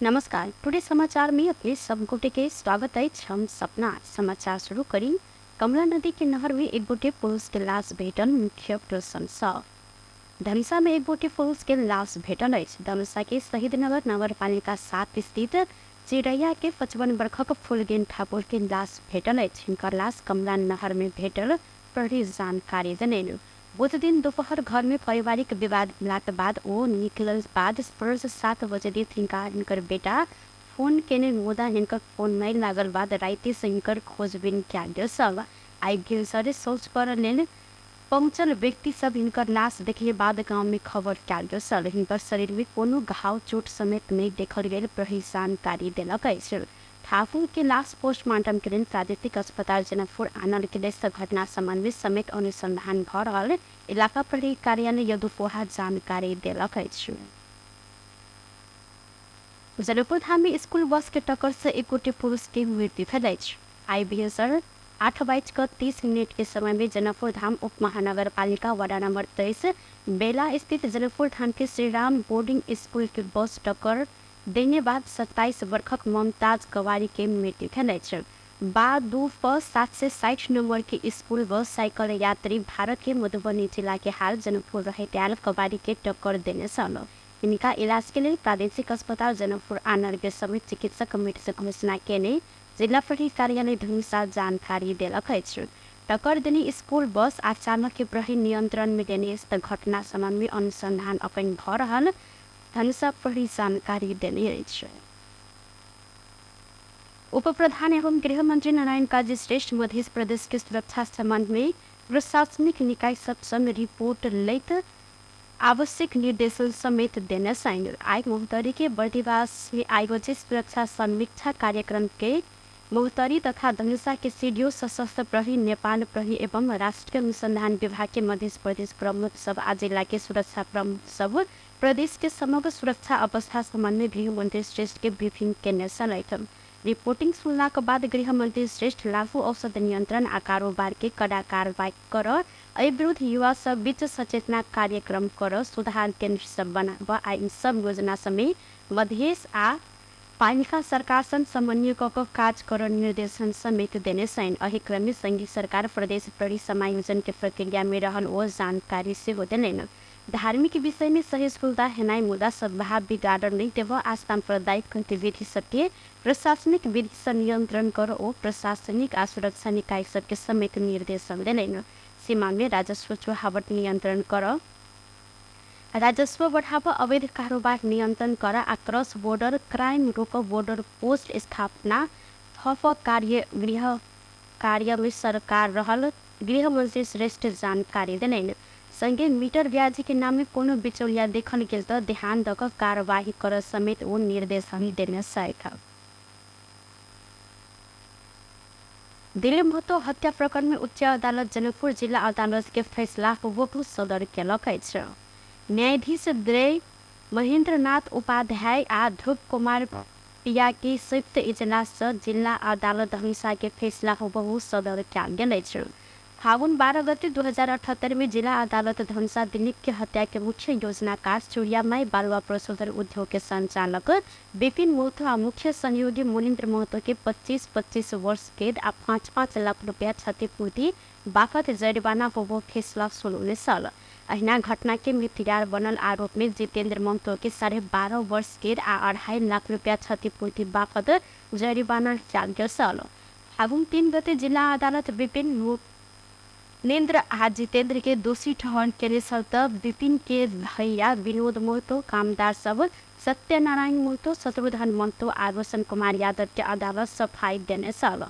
नमस्कार, टुडे समाचार में अपने सब गोटे के स्वागत अछि। हम सपना समाचार शुरू करी। कमला नदी के नहर में एक गोटे पुरुष के लाश भेटल मुख्य प्रशंसा। धनुषा में एक गोटे पुरुष के लाश भेटल अछि। धनुषा के शहीदनगर नगरपालिका 7 स्थित चिरैया के 55 बरखक फुलगेन ठाकुर के लाश भेटल अछि। हिनकर लाश कमला नहर में भेटल प्रहरी जानकारी देलनि। बुध दिन दोपहर घर में पारिवारिक विवाद भेलाक बाद ओ निकलल बाद साँझ 7 बजे दिन हिनका हिनकर बेटा फोन केने, मुदा हिनकर फोन नहि लागल बाद राति से हिनकर खोजबीन कयल गेल सब। आइ भिनसरे शौच करऽ लेल पहुँचल व्यक्ति सब हिनकर लाश देखले बाद गांव में खबर कयल गेल छल। हिनकर शरीर में कोनो घाव चोट समेत नहि देखल गेल प्रहरी जानकारी देलक अछि। ठाकुर के लाश पोस्टमार्टम के लेल प्रादेशिक अस्पताल जनकपुर आनल गेल अछि त घटना संबंध में समेत अनुसंधान भ रहल इलाका प्रहरी कार्यालय यदुपोहा जानकारी देलक अछि। जनकपुर धाम में स्कूल बस के टक्कर से एक गोटे पुरुष के मृत्यु भेल अछि। आइ भिनसर 8:30 के समय में जनकपुर धाम उप महानगरपालिका वार्ड नंबर 23 बेला स्थित जनकपुर धाम के श्रीराम बोर्डिंग स्कूल के बस टक्कर देने बाद 27 बरखक ममताज कवारी के मृत्यु भेल अछि। बा 2 प 760 नंबर के स्कूल बस साइकिल यात्री भारत के मधुबनी जिला के हाल जनकपुर रहैत आयल कवारी के टक्कर देने छल। हिनका इलाज के लेल प्रादेशिक अस्पताल जनकपुर आनल गेल समेत चिकित्सक मृत घोषणा केने जिला प्रहरी कार्यालय धनुषा जानकारी देलक अछि। टक्कर देने स्कूल बस आ चालक के प्रहरी नियंत्रण में लेने अछि त घटना संबंध में अनुसंधान अखन भ रहल धनुषा प्रहरी जानकारी देने अछि। उप प्रधान एवं गृह मंत्री नारायण काजी श्रेष्ठ मध्य प्रदेश के सुरक्षा संबंध में प्रशासनिक निकाय सब संग रिपोर्ट लैत आवश्यक निर्देशन समेत देने छनि। आइ महोत्तरी के बर्दिवास में आयोजित सुरक्षा समीक्षा कार्यक्रम के महोत्तरी तथा धनुषा के सीडीओ, सशस्त्र प्रहरी, नेपाल प्रहरी एवं राष्ट्रीय अनुसंधान विभाग के मध्य प्रदेश प्रमुख सब आ जिला के सुरक्षा प्रमुख सब प्रदेश के समग्र सुरक्षा अवस्था संबंध में गृहमंत्री श्रेष्ठ के ब्रीफिंग केने छलथि। रिपोर्टिंग सुनलाक बाद गृहमंत्री श्रेष्ठ लागू औषध नियंत्रण आ कारोबार के कड़ा कार्रवाई कर, एहि विरुद्ध युवा सब बीच सचेतना कार्यक्रम कर, सुधार केंद्र सब बनाब आ ई सब योजना सबमे मधेश आ पालिका सरकार संग समन्वय क क काज करऽ निर्देशन समेत देने छनि। एहि क्रम मे संघीय सरकार प्रदेश प्रहरी समायोजन के प्रक्रिया मे रहल ओ जानकारी सेहो देलनि। धार्मिक विषय मे सहिष्णुता हेनाइ मुदा सद्भाव बिगाड़ऽ नहि देबऽ आ सांप्रदायिक गतिविधि सबके प्रशासनिक विधि सँ नियंत्रण करऽ ओ प्रशासनिक आ सुरक्षा निकाय सबके समेत निर्देशन देलनि। सीमा मे राजस्व चोहावट नियंत्रण करऽ, राजस्व बढ़ाबऽ, अवैध कारोबार नियंत्रण करऽ आ क्रॉस बॉर्डर क्राइम रोकऽ बॉर्डर पोस्ट स्थापना थपऽ कार्य गृह कार्य मे सरकार रहल गृहमंत्री श्रेष्ठ जानकारी देलनि। संगे मीटर ब्याजी के नाम मे कोनो बिचौलिया देखल गेल त ध्यान द क कार्यवाही करय समेत ओ निर्देशन देने छथि। दिलीप महतो हत्या प्रकरण मे उच्च अदालत जनकपुर जिला अदालत के फैसला हुबहू सदर केलक अछि। न्यायाधीश द्वय महेन्द्रनाथ उपाध्याय आ ध्रुव कुमार पिया के संयुक्त इजलास सँ जिल्ला अदालत धनुषा के फैसला हुबहू सदर कयल गेल अछि। फागुन 12 गते 2078 में जिला अदालत धनुषा दिलीप के हत्या के मुख्य योजनाकार चुरियामाई बालुवा प्रशोधन उद्योग के संचालक विपिन महतो आ मुख्य सहयोगी मुनिन्द्र महतो के 25-25 वर्ष कैद आ 5-5 लाख रुपया क्षतिपूर्ति बापत जरिवाना होबो फैसला सुनौने छल। अहिना घटना के मिथियार बनल आरोप में जितेन्द्र महतो के 12.5 वर्ष कैद आ 2.5 लाख रुपया क्षतिपूर्ति बापत जरिवाना कयल गेल छल। फागुन 3 गते जिला अदालत विपिन मुनिन्द्र आ जितेन्द्र के दोषी ठहर केने छल त विपिन के भैया विनोद महतो, कामदार सब सत्यनारायण महतो, शत्रुघ्न महतो आ रोशन कुमार यादव के अदालत सफाई देने छल।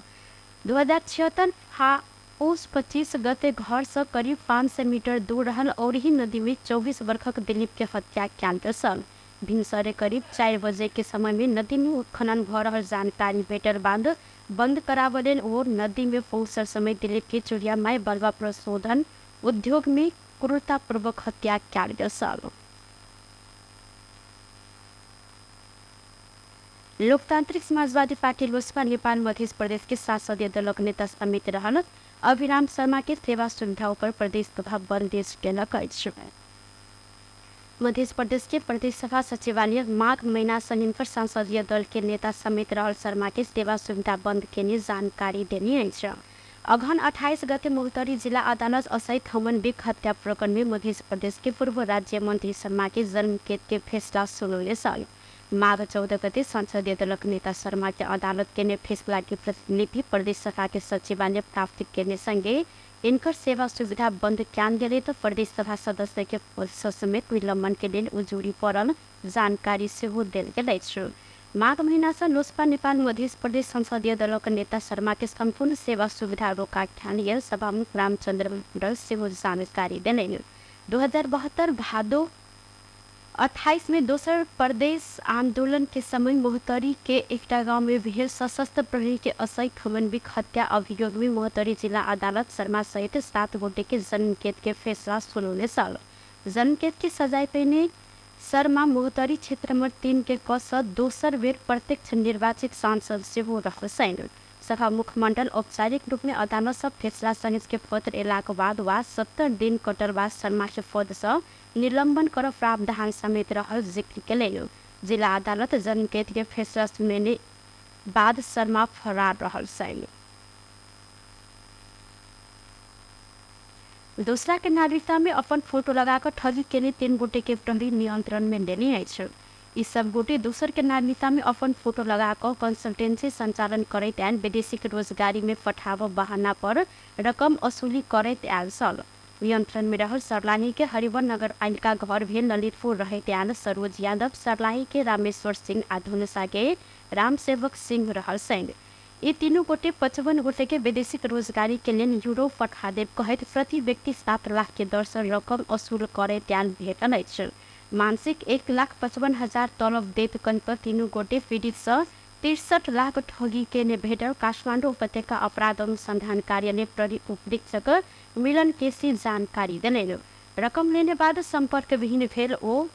2076 पौष 25 गते घर सँ करीब 500 मीटर दूर रहल औरही नदी मे 24 बरखक दिलीप के हत्या कयल गेल छल। भिनसरे करीब 4 बजे के समय मे नदी मे उत्खनन भ रहल जानकारी भेटल बाद बंद कराबय लेल ओ नदी मे पहुँचल समय दिलीप के चुरियामाई बलुआ प्रशोधन उद्योग मे क्रूरतापूर्वक हत्या कयल गेल छल। लोकतांत्रिक समाजवादी पार्टी लोसपा नेपाल मध्य प्रदेश के संसदीय दलक नेता समेत रहल अभिराम शर्मा के सेवा सुविधा ऊपर प्रदेश सभा बंदिश केलक अछि। मध्य प्रदेश के प्रदेश सभा सचिवालय माघ महीना सँ हिनकर संसदीय दल के नेता समेत रहल शर्मा के सेवा सुविधा बंद केने जानकारी देने अछि। अगहन 28 गते महोत्तरी जिला अदालत असई थमन बिक हत्या प्रकरण में मध्य प्रदेश के पूर्व राज्य मंत्री शर्मा के जन्मकेद के फैसला सुनौने छल। माघ 14 गते संसदीय दलक नेता शर्मा के अदालत केने फैसला के प्रतिलिपि प्रदेश सभा के सचिवालय प्राप्त केने संगे इनकर सेवा सुविधा बंद कयल गेलै तऽ प्रदेश सभा सदस्य के पद समेत निलंबन के लेल उजुरी पड़ल जानकारी सेहो देल गेल अछि। माघ महीना सँ लोजपा नेपाल मध्य प्रदेश संसदीय दलक नेता शर्मा के सम्पूर्ण सेवा सुविधा रोका ठान गेल सभामुख रामचंद्र मंडल सेहो जानकारी देलनि। 2072 भादो 28 में दोसर प्रदेश आंदोलन के समय महोत्तरी के एकटा गांव में भेल सशस्त्र प्रहरी के असई खमनबिक हत्या अभियोग में महोत्तरी जिला अदालत शर्मा सहित 7 गोटे के जन्मकेद के फैसला सुनौने छल। जन्मकेद के सजाय पहिने शर्मा महोत्तरी क्षेत्र नंबर 3 के क सँ दोसर बेर प्रत्यक्ष निर्वाचित सांसद सेहो रहल छनि। सभामुख मंडल औपचारिक रूप में अदालत सँ फैसला सहित के पत्र एलाक बाद वा 70 दिन कटल बाद शर्मा के पद सँ निलंबन कर प्रावधान समेत रहल जिक्र केलनि। जिला अदालत जन्मकेद के फैसला सुनेने बाद शर्मा फरार रहल छनि। दोसरा के नागरिकता में अपन फोटो लगाकर ठगी केने 3 गोटे के प्रहरी नियंत्रण में लेने अछि। ई सब गोटे दोसर के नागरिकता में अपन फोटो लगाकर कंसल्टेंसी संचालन करैत आयल विदेशी के रोजगारी में पठाव बहाना पर रकम वसूली करैत आयल छल। नियंत्रण में रहल सर्लाही के हरिवन नगर पालिका घर भेल ललितपुर रहैत आयल सरोज यादव, सर्लाही के रामेश्वर सिंह आ धनुषा के रामसेवक सिंह रहल छनि। ये तीनों गोटे 55 गोटे के विदेशी रोजगारी के लेल यूरोप पठा देब कहैत प्रति व्यक्ति 7 लाख के दर सँ रकम वसूल करे त्याल भेटल अछि। मानसिक 1,55,000 तलब देत कनिक तीनू गोटे पीड़ित सँ 63 लाख ठगी केने भेटल काठमाडौँ उपत्यका अपराध अनुसंधान कार्यालय प्रहरी उपरीक्षक मिलन केसी जानकारी देलनि। रकम लेने बाद संपर्क विहीन भेल ओ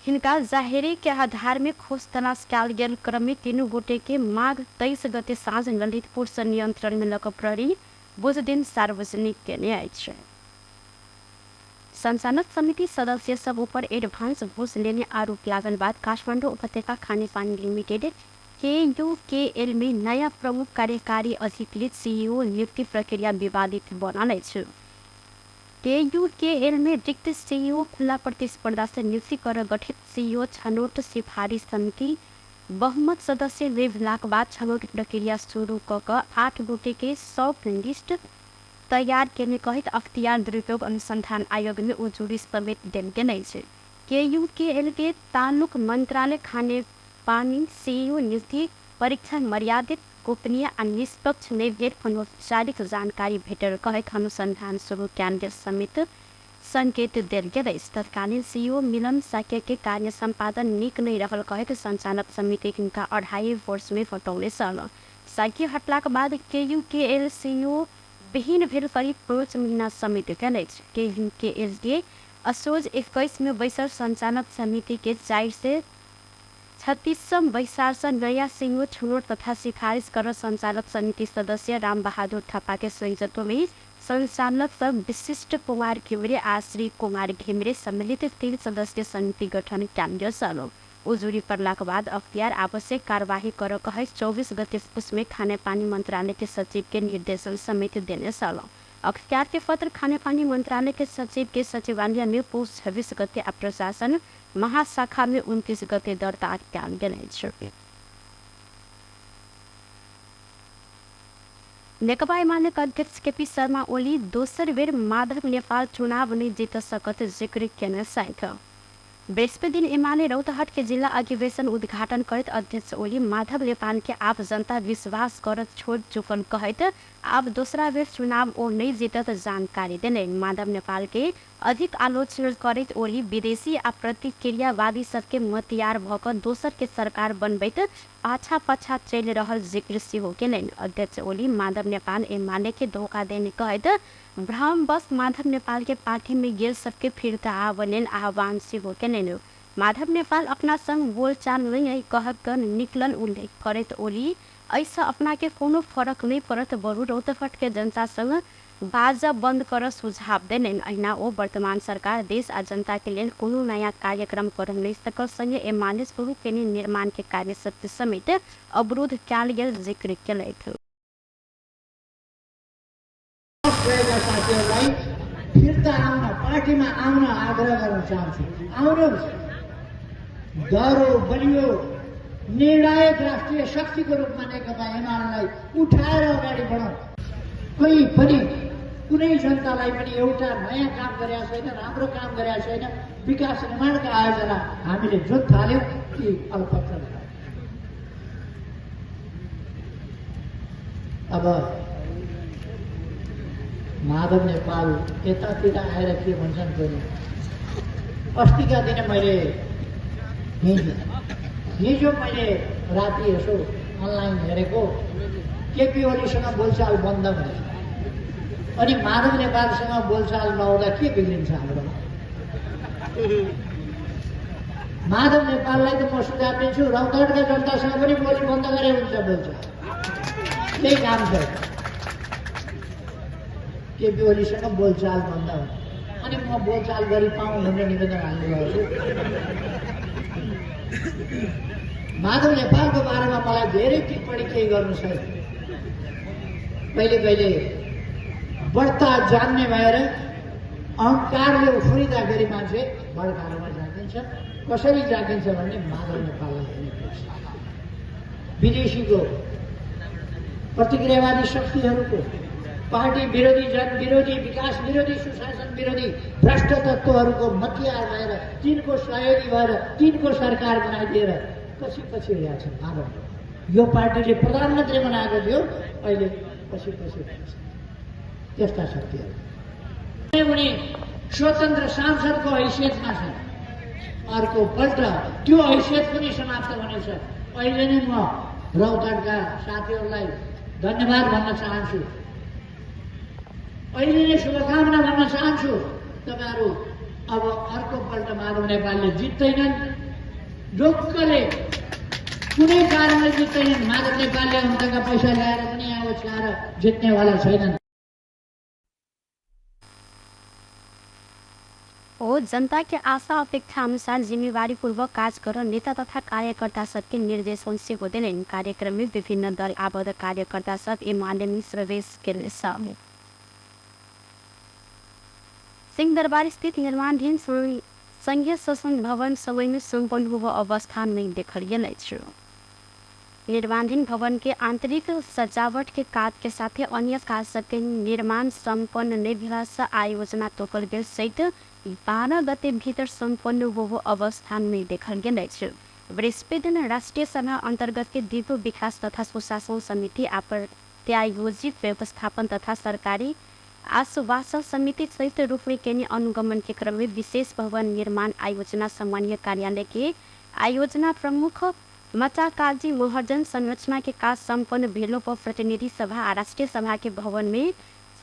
हिनका जाहेरी के आधार में खोज तलाश कयल गेल क्रम में तीनू गोटे के माघ 23 गते साँझ ललितपुर सँ नियंत्रण में लऽ कऽ प्रहरी बुध दिन सार्वजनिक केने अछि। संचालक समिति सदस्य सब ऊपर एडवांस घूस लेने आरोप लागल बाद काठमाडौँ उपत्यका खानेपानी लिमिटेड केयूकेएल में नया प्रमुख कार्यकारी अधिकृत सीईओ नियुक्ति प्रक्रिया विवादित बनल अछि। केयूकेएल में रिक्त सीईओ खुला प्रतिस्पर्धा से नियुक्ति कर गठित सीईओ छनौट सिफारिश समिति बहुमत सदस्य नहि भेलाक बाद छनौट प्रक्रिया शुरू कऽ कऽ 8 गोटे के सॉफ्ट लिस्ट तैयार केने कहैत अख्तियार दुरुपयोग अनुसंधान आयोग में उजुरी समेत देल गेल अछि। केयूकेएल के तालुक मंत्रालय खानेपानी सीईओ नियुक्ति परीक्षा मर्यादित, गोपनीय आ निष्पक्ष नहि भेल अनौपचारिक जानकारी भेटल कहैत अनुसंधान शुरू कयल गेल समेत संकेत देल गेल अछि। तत्कालीन सीईओ मिलन साक्य के कार्य संपादन नीक नहि रहल कहैत संचालक समिति हिनका 2.5 वर्ष में हटौने छल। साक्य हटलाक बाद केयूकेएल सीईओ विहीन भेल करीब 5 महीना समेत गेल अछि। केयूकेएल के असोज 21 में बैसल संचालक समिति के 436 बैसार सँ नयाँ सीईओ छनौट तथा सिफारिश कर संचालक समिति सदस्य रामबहादुर थापा के संयोजकत्व में संचालक सब विशिष्ट कुमार घिमिरे आ श्री कुमार घिमिरे सम्मिलित 3 सदस्यीय समिति गठन कयल गेल छल। उजुरी पड़लाक बाद अख्तियार आवश्यक कार्यवाही कर कहैत 24 गते पुस में खानेपानी मंत्रालय के सचिव के निर्देशन समेत देने छल। अख्तियार के पत्र खानेपानी मंत्रालय के सचिव के सचिवालय में पुस 26 गते आ प्रशासन महाशाखा में 29 गते दर्ता कयल गेल अछि। नेकपा एमाले अध्यक्ष केपी शर्मा ओली दोसर बेर माधव नेपाल चुनाव नहि जीत सकत जिक्र केने छथि। बृहस्पति दिन एमाले रौतहट के जिला अधिवेशन उद्घाटन करैत अध्यक्ष ओली माधव नेपाल के आब जनता विश्वास करत छोड़ चुकल कहैत आब दोसरा बेर चुनाव ओ नहि जीतत जानकारी देलनि। माधव नेपाल के अधिक आलोचना करैत ओली विदेशी आ प्रतिक्रियावादी सबके मतियार भऽ कऽ दोसर के सरकार बनबैत पाछा पाछा चलि रहल जिक्र सेहो केलनि। अध्यक्ष ओली माधव नेपाल एमाले के धोखा देने कहैत भ्रमवश माधव नेपाल के पार्टी में गेल सबके फिर्ता आबऽ लेल आह्वान सेहो केलनि। माधव नेपाल अपना संग बोलचाल नहि अइ कह कऽ निकलल उल्लेख करैत ओली एहिसँ अपना के कोनो फरक नहि पड़त, बरु रौतहट के जनता संग बाजब बंद कर सुझाव देलनि। अहिना ओ वर्तमान सरकार देश आ जनता के लेल कोनो नया कार्यक्रम कर नहि सकल संगे एमाले शुरू केने निर्माण के कार्य सब समेत अवरुद्ध कयल गेल जिक्र केलथि। गएका साथीहरूलाई फिर्ता आउन, पार्टीमा आउन आग्रह गर्न चाहन्छु। आउनुहोस्। दह्रो बलियो निर्णायक राष्ट्रिय शक्तिको रूपमा नेकपा एमालेलाई उठाएर अगाडि बढाउँ। कोही पनि कुनै जनतालाई पनि एउटा नयाँ काम गरेका छैन, राम्रो काम गरेका छैन। विकास निर्माणका आयोजना हामीले जुन थाल्यौँ ती अलपत्र। अब माधव नेपाल यतातिर आएर के भन्छन् कुनै। अस्तिका दिन मैले हिजो मैले राति यसो अनलाइन हेरेको, केपी ओलीसँग बोलचाल बन्द भनेको। अनि माधव नेपालसँग बोलचाल नहुँदा के बिग्रिन्छ हाम्रो? माधव नेपाललाई त म सुझाव दिन्छु, रौतहटका जनतासँग पनि बोली बन्द गरे हुन्छ बोलचाल, त्यही काम छ। केपी ओलीसँग बोलचाल बन्द हुन्छ अनि म बोलचाल गरी पाऊँ भनेर निवेदन हाल्नु भएको छु। माधव नेपालको बारेमा मलाई धेरै टिप्पणी केही गर्नु छैन। कहिले कहिले बढ्ता जान्ने भएर अहङ्कारले उफ्रिँदाखेरि मान्छे बढखारोमा जाँकिन्छ। कसरी जाँकिन्छ भने माधव नेपाललाई हेर्नुपर्छ। विदेशीको प्रतिक्रियावादी शक्तिहरूको, पार्टी विरोधी, जनविरोधी, विकास विरोधी, सुशासन विरोधी भ्रष्ट तत्त्वहरूको मतियार भएर, तिनको सहयोगी भएर, तिनको सरकार बनाइदिएर पछि पछि हिँडेका छन् माधव। यो पार्टीले प्रधानमन्त्री बनाएको थियो, अहिले पछि पछि हिँडेका छन् त्यस्ता शक्तिहरू। उनी स्वतन्त्र सांसदको हैसियतमा छन्, अर्को पल्ट त्यो हैसियत पनि समाप्त हुनेछ। अहिले नै म रौतहटका साथीहरूलाई धन्यवाद भन्न चाहन्छु, अहिले नै शुभकामना भन्न चाहन्छु। तपाईँहरू अब अर्को पल्ट माधव नेपालले जित्दैनन्, ढुक्कले कुनै कारणले जित्दैनन्। माधव नेपालले अन्तका पैसा ल्याएर पनि यहाँ ओछ्याएर जित्नेवाला छैनन्। ओ जनता के आशा अपेक्षा अनुसार जिम्मेवारीपूर्वक काज कर नेता तथा कार्यकर्ता सबके निर्देशन सेहो देलनि। कार्यक्रम में विभिन्न दल आबद्ध कार्यकर्ता सब एमाले में प्रवेश केने सब। सिंहदरबार स्थित निर्माणाधीन संघीय शासन भवन समय में सम्पन्न हुआ अवस्था नहीं देखल गेल अछि। निर्माणाधीन भवन के आंतरिक सजावट के काज के साथे अन्य काज सबके निर्माण सम्पन्न नहि भेला सँ आयोजना तोकल गेल सहित 12 गते भीतर सम्पन्न हुआ अवस्था नहीं देखल गेल अछि। बृहस्पति दिन राष्ट्रिय सभा अंतर्गत के द्वीप विकास तथा सुशासन समिति आप्रत्यायोजित व्यवस्थापन तथा सरकारी आश्वासन समिति संयुक्त रूप में केने अनुगमन के क्रम में विशेष भवन निर्माण आयोजना समन्वय कार्यालय के आयोजना प्रमुख मचाकाजी महर्जन संरचना के काज सम्पन्न भेलो पर प्रतिनिधि सभा आ राष्ट्रिय सभा के भवन में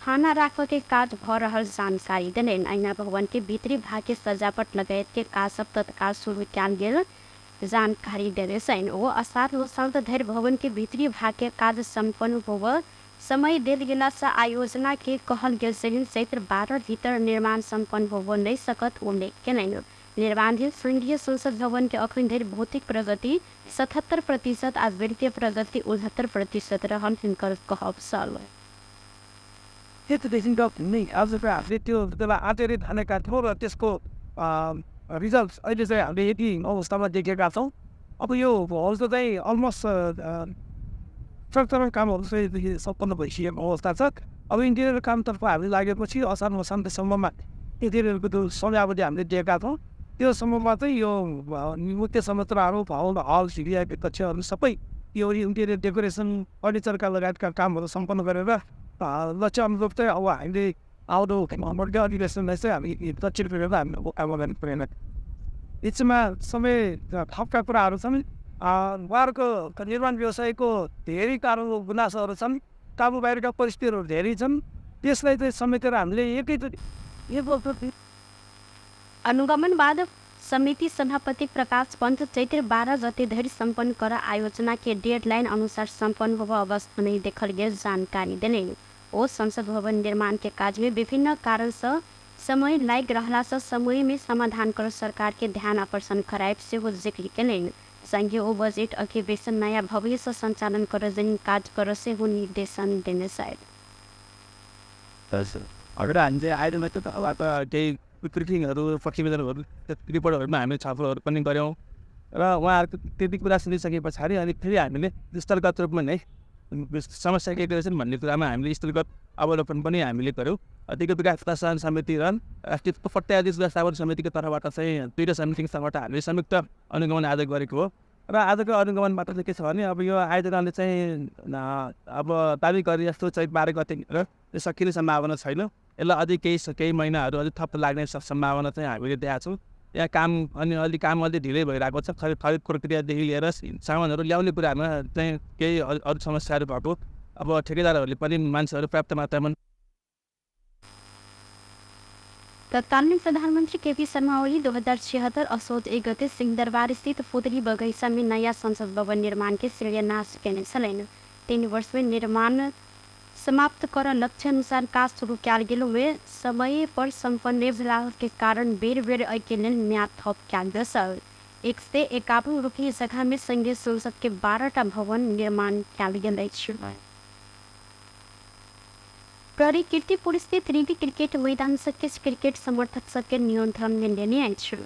खाना राख के काज भ रहल जानकारी देलनि। अहिना भवन के भीतरी भाग के सजावट लगायत के काज सब तत्काल शुरू कयल गेल जानकारी देने छनि। ओ असार मसान्त धरि भवन के भीतरी भाग के काज सम्पन्न होब समय देल गेला सँ आयोजना के कहल गेल सहित चैत्र 12 भीतर निर्माण सम्पन्न होब नहि सकत उल्लेख केलनि। निर्माणाधीन संघीय संसद भवन के अखन धरि भौतिक प्रगति 77% आ वित्तीय प्रगति 69% रहल हिनकर कहब छल। त्यतिदेखिको नै आज चाहिँ हामीले त्यो त्यसलाई आँटेरै ठानेका थियौँ र त्यसको रिजल्ट अहिले चाहिँ हामीले यति अवस्थामा देखेका छौँ। अब यो हलको चाहिँ अलमोस्ट स्ट्रक्चरल कामहरू चाहिँ सम्पन्न भइसकेको अवस्था छ। अब इन्टेरियर कामतर्फ हामी लागेपछि असार मसान्तसम्ममा इन्टेरियरको त्यो समयावधि हामीले दिएका छौँ। त्यो सम्ममा चाहिँ यो मुख्य संरचनाहरू, भवन, हल, भिभिआइपी कक्षहरू सबै यो इन्टेरियर डेकोरेसन, फर्निचरका लगायतका कामहरू सम्पन्न गरेर लक्ष्य अनुरूप चाहिँ अब हामीले आउँदो मध्य अधिवेशनलाई चाहिँ हामी दक्षिण गरेर हामी काम गर्ने प्रेरणा। बिचमा समय थपका कुराहरू छन्। उहाँहरूको निर्माण व्यवसायको धेरै कारण गुनासोहरू छन्, काबु बाहिरका परिस्थितिहरू धेरै छन्। त्यसलाई चाहिँ समेटेर हामीले एकैचोटि अनुगमन बाद समिति सभापति प्रकाश पंत चैत्र 12 गते धरि सम्पन्न कर आयोजना के डेडलाइन अनुसार सम्पन्न होब अवस्था नहीं देखल गेल जानकारी देने। ओ संसद भवन निर्माण के काज में विभिन्न कारण से समय लागि रहला से समय में समाधान कर सरकार के ध्यान आकर्षण करायब सेहो जिक्र केलनि। संगे ओ बजेट अधिवेशन नयाँ भव्य सञ्चालन कर जन काज कर सेहो निर्देशन देने सायद। अगर हामी चाहिँ आयोजना त केही ब्रिफिङहरू प्रतिवेदनहरू रिपोर्टहरूमा हामीले छलफलहरू पनि गऱ्यौँ र उहाँहरूको त्यति कुरा सुनिसके पछाडि अनि फेरि हामीले स्थलगत रूपमा नै समस्या के रहेछन् भन्ने कुरामा हामीले स्थलगत अवलोकन पनि हामीले गऱ्यौँ। दिगो विकास प्रशासन समिति र राष्ट्रिय प्रत्यादेश व्यवस्थापन समितिको तर्फबाट चाहिँ दुईवटा समितिको तर्फबाट हामीले संयुक्त अनुगमन आज गरेको हो र आजको अनुगमनबाट चाहिँ के छ भने अब यो आयोजनाले चाहिँ अब दाबी गरे जस्तो चैत 12 गते र सकिने सम्भावना छैन। यसलाई अझै केही महिनाहरू अझै थप लाग्ने सम्भावना चाहिँ हामीले देखाएको छौँ। यहाँ काम अनि अलि काम अलि ढिलै भइरहेको छ। खरिद प्रक्रियादेखि लिएर सामानहरू ल्याउने कुरामा चाहिँ केही अरू समस्याहरू भएको, अब ठेकेदारहरूले पनि मान्छेहरू पर्याप्त मात्रामा। तत्कालीन प्रधानमन्त्री केपी शर्मा ओली 2076 असोज 1 गते सिंहदरबार स्थित फुदरी बगैँचा में नयाँ संसद भवन निर्माण के शिलान्यास केने छलनि। 3 वर्ष में निर्माण समाप्त कर लक्ष्य अनुसार काज शुरू कयल गेल में समय पर सम्पन्न नहि भेला के कारण बेर बेर एहिके लेल म्याद थप कयल गेल। 151 रोपनी जगह में संघीय संसद के 12टा भवन निर्माण कयल गेल अछि। प्रहरी कीर्तिपुर स्थित त्रिवी क्रिकेट मैदान से किछु क्रिकेट समर्थक सबके नियंत्रण में लेने अछि।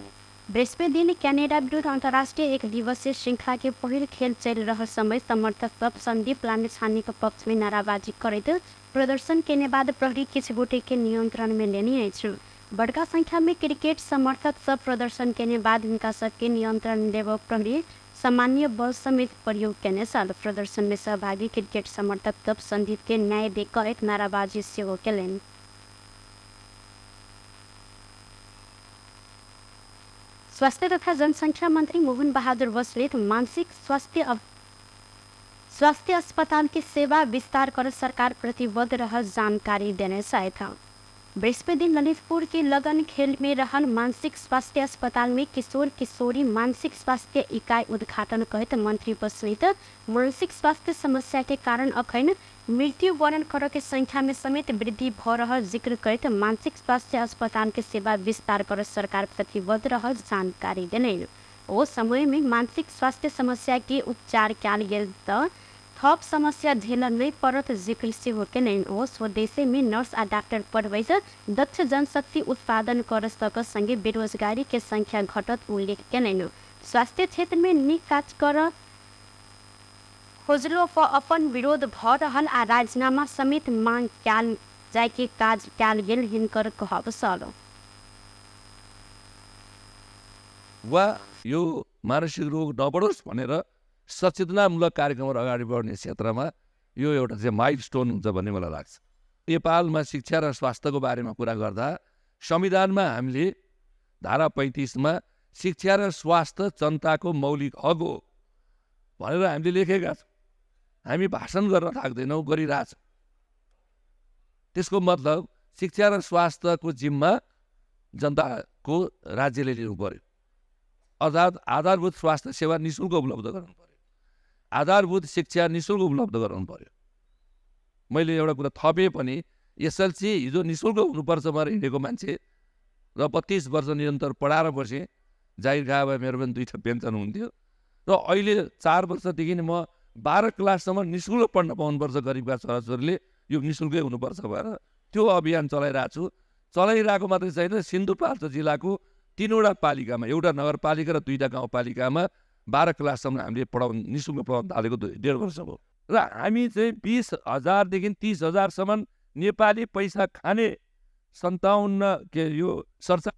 बृहस्पति दिन कनाडा विरुद्ध अंतर्राष्ट्रीय एक दिवसीय श्रृंखला के पहिल खेल चलि रहल समय समर्थक सब संदीप लामिछानेको पक्ष में नाराबाजी करैत प्रदर्शन केने बाद प्रहरी किछु गोटे के नियंत्रण में लेने अछि। बड़का संख्या में क्रिकेट समर्थक सब प्रदर्शन केने बाद हिनका सबके नियंत्रण लेब प्रहरी सामान्य बल समेत प्रयोग केने छल। प्रदर्शन में सहभागी क्रिकेट समर्थक सब संदीप के न्याय दे कहैत नाराबाजी सेहो केलनि। स्वास्थ्य तथा जनसंख्या मंत्री मोहन बहादुर बस्नेत मानसिक स्वास्थ्य अस्पताल के सेवा विस्तार कर सरकार प्रतिबद्ध रहल जानकारी देने छथि। बृहस्पति दिन ललितपुर के लगन खेल में रहल मानसिक स्वास्थ्य अस्पताल में किशोर किशोरी मानसिक स्वास्थ्य इकाई उद्घाटन कहैत मंत्री बस्नेत मानसिक स्वास्थ्य समस्या के कारण अखन मृत्यु वरण कर के संख्या में समेत वृद्धि भ रहल जिक्र करैत मानसिक स्वास्थ्य अस्पताल के सेवा विस्तार कर सरकार प्रतिबद्ध रहल जानकारी देलनि। ओ समय में मानसिक स्वास्थ्य समस्या के उपचार कयल गेल त थप समस्या झेल नहीं पड़त जिक्र सेहो केलनि। ओ स्वदेशे में नर्स आ डॉक्टर पढ़बैत दक्ष जनशक्ति उत्पादन कर सक संगे बेरोजगारी के संख्या घटत उल्लेख केलनि। स्वास्थ्य क्षेत्र में नीक काज कर खोजलो पर अपन विरोध भ रहल आ राजीनामा समेत मांग कयल जाय के काज कयल गेल हिनकर कहब छल। वा यो मानसिक रोग नबढोस् भनेर सचेतनामूलक कार्यक्रमहरू अगाडि बढ्ने क्षेत्रमा यो एउटा चाहिँ माइल स्टोन हुन्छ भन्ने मलाई लाग्छ। नेपालमा शिक्षा र स्वास्थ्यको बारेमा कुरा गर्दा संविधानमा हामीले धारा 35मा शिक्षा र स्वास्थ्य जनताको मौलिक हक हो भनेर हामीले लेखेका छौँ। हामी भाषण गर्न थाक्दैनौँ, गरिरहेछौँ। त्यसको मतलब शिक्षा र स्वास्थ्यको जिम्मा जनताको राज्यले लिनु पर्यो, अर्थात् आधारभूत स्वास्थ्य सेवा निःशुल्क उपलब्ध गराउनु पर्यो, आधारभूत शिक्षा निःशुल्क उपलब्ध गराउनु पर्यो। मैले एउटा कुरा थपेँ पनि, एसएलसी हिजो निःशुल्क हुनुपर्छ भनेर हिँडेको मान्छे र 32 वर्ष निरन्तर पढाएर बसेँ, जागिर खाए भए मेरो पनि 2 पेन्सन हुन्थ्यो र अहिले 4 वर्षदेखि म 12 क्लाससम्म निःशुल्क पढ्न पाउनुपर्छ गरिबका छोराछोरीले, यो निःशुल्कै हुनुपर्छ भनेर त्यो अभियान चलाइरहेको छु। चलाइरहेको मात्रै छैन, सिन्धुपाल्चोक जिल्लाको 3वटा पालिकामा, एउटा नगरपालिका र 2टा गाउँपालिकामा 12 क्लाससम्म हामीले पढाउनु निःशुल्क पढाउन थालेको 1.5 वर्ष भयो। र हामी चाहिँ 20,000देखि 30,000सम्म नेपाली पैसा खाने 57 के यो सरसा।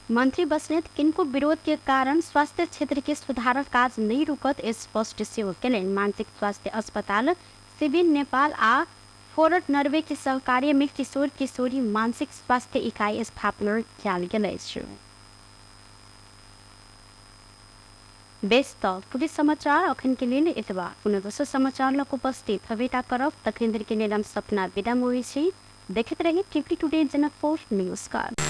मंत्री बस्नेत किनको विरोध के कारण स्वास्थ्य क्षेत्र के सुधारक काज नहीं रुकत स्पष्ट सेहो केलनि। मानसिक स्वास्थ्य अस्पताल सिविल नेपाल आ फोरट नर्वे के सहकार्य में किशोर किशोरी मानसिक स्वास्थ्य इकाई स्थापना कयल गेल अछि। बेस त पुलिस समाचार अखन के लेल एतबा। पुनः दोसर समाचार लग उपस्थित हवेटा करब, तखन के लेल हम सपना विदा मोही छी। देखैत रही टिपी टुडे जनकपुर। नमस्कार।